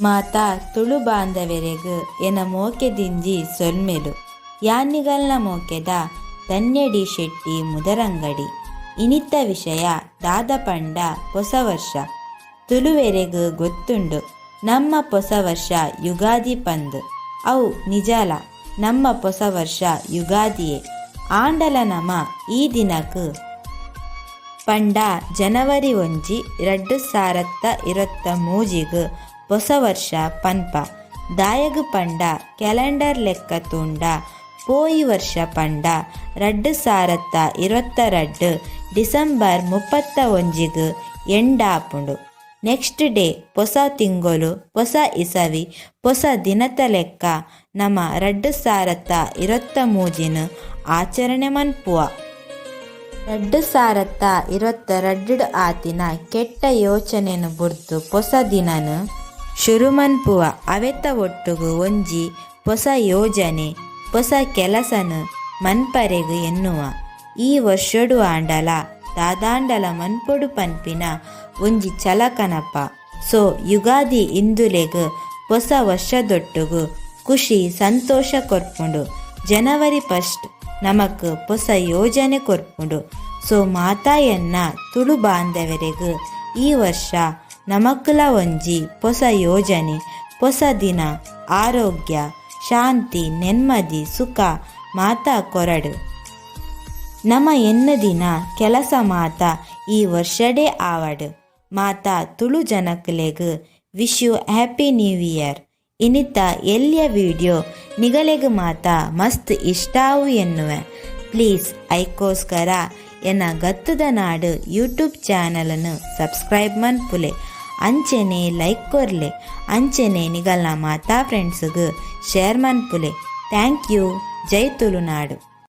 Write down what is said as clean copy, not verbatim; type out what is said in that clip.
ಮಾತಾ ತುಳು ಬಾಂಧವೆರೆಗ್ ಎನ ಮೋಕೆದಿಂಜಿ ಸೊಲ್ಮೆಲು. ಯಾನ್ ನಿಗಲ್ನ ಮೋಕೆದ ಧನ್ಯ ಡಿ ಶೆಟ್ಟಿ ಮುದರಂಗಡಿ. ಇನಿತ ವಿಷಯ ದಾದ ಪಂಡ ಪೊಸ ವರ್ಷ. ತುಳುವೆರೆಗ್ ಗೊತ್ತುಂಡು ನಮ್ಮ ಪೊಸ ವರ್ಷ ಯುಗಾದಿ ಪಂದ್. ಅವು ನಿಜಲ ನಮ್ಮ ಪೊಸ ವರ್ಷ ಯುಗಾದಿಯೇ. ಆಂಡಲ ನಮ ಈ ದಿನಕ್ ಪಂಡ ಜನವರಿ ಒಂಜಿ ರಡ್ಡ್ ಸಾರತ್ತ ಇರತ್ತ ಮೂಜಿಗ್ ಪೊಸ ವರ್ಷ ಪನ್ಪ. ದಾಯೆಗ್ ಪಂಡ ಕ್ಯಾಲೆಂಡರ್ ಲೆಕ್ಕ ತೂಂಡ ಪೋಯಿ ವರ್ಷ ಪಂಡ 2022 ಡಿಸೆಂಬರ್ 31 ಗ್ ಎಂಡ್ ಆಪುಂಡು. ನೆಕ್ಸ್ಟ್ ಡೇ ಪೊಸ ತಿಂಗೊಲು, ಪೊಸ ಇಸವಿ, ಪೊಸ ದಿನತ ಲೆಕ್ಕ ನಮ 2023 ನ್ ಆಚರಣೆ ಮನ್ಪುವ. 2022 ಡ್ ಆತಿನ ಕೆಟ್ಟ ಯೋಚನೆನ್ ಬುಡ್ದು ಪೊಸ ದಿನನ್ ಶುರು ಮನ್ಪುವ. ಅವೆತ ಒಟ್ಟುಗು ಒಂಜಿ ಪೊಸ ಯೋಜನೆ, ಪೊಸ ಕೆಲಸನ್ ಮನ್ಪರೆಗ್ ಎನ್ನುವ. ಈ ವರ್ಷೊಡು ಆಂಡಲ ದಾದಾಂಡಲ ಮನ್ಪೊಡು ಪನ್ಪಿನ ಒಂಜಿ ಛಲ ಕನಪ. ಸೋ ಯುಗಾದಿ ಹಿಂದುಲೆಗ್ ಪೊಸ ವರ್ಷದೊಟ್ಟುಗು ಖುಷಿ ಸಂತೋಷ ಕೊರ್ಪುಂಡು. ಜನವರಿ ಫಸ್ಟ್ ನಮಕ್ ಪೊಸ ಯೋಜನೆ ಕೊರ್ಪುಂಡು. ಸೋ ಮಾತಾ ಎನ್ನ ತುಳು ಬಾಂಧವೆರೆಗ್ ಈ ವರ್ಷ ನಮಕ್ಲ ಒಂಜಿ ಪೊಸ ಯೋಜನೆ, ಪೊಸ ದಿನ, ಆರೋಗ್ಯ, ಶಾಂತಿ, ನೆಮ್ಮದಿ, ಸುಖ ಮಾತಾ ಕೊರಡ್. ನಮ ಎನ್ನುದಿನ ಕೆಲಸ ಮಾತ ಈ ವರ್ಷಡೇ ಆವಡ್. ಮಾತಾ ತುಳು ಜನಕ್ಲೆಗ್ wish you happy new year. ಇನಿತ ಎಲ್ಯ ವಿಡಿಯೋ ನಿಗಲೆಗ್ ಮಾತ ಮಸ್ತ್ ಇಷ್ಟ ಆವು ಎನ್ನುವೆ. ಪ್ಲೀಸ್ ಐಕೋಸ್ಕರ ಎನ್ನ ಗತ್ತದ ನಾಡು ಯೂಟ್ಯೂಬ್ ಚಾನಲ್ನು ಸಬ್ಸ್ಕ್ರೈಬ್ ಮನ್ಪುಲೆ, ಅಂಚೆನೆ ಲೈಕ್ ಕೊರ್ಲೆ, ಅಂಚೆನೆ ನಿಗಲ್ನ ಮಾತಾ ಫ್ರೆಂಡ್ಸ್ಗ್ share ಮನ್ಪುಲೆ. Thank you. Jai Tulunadu.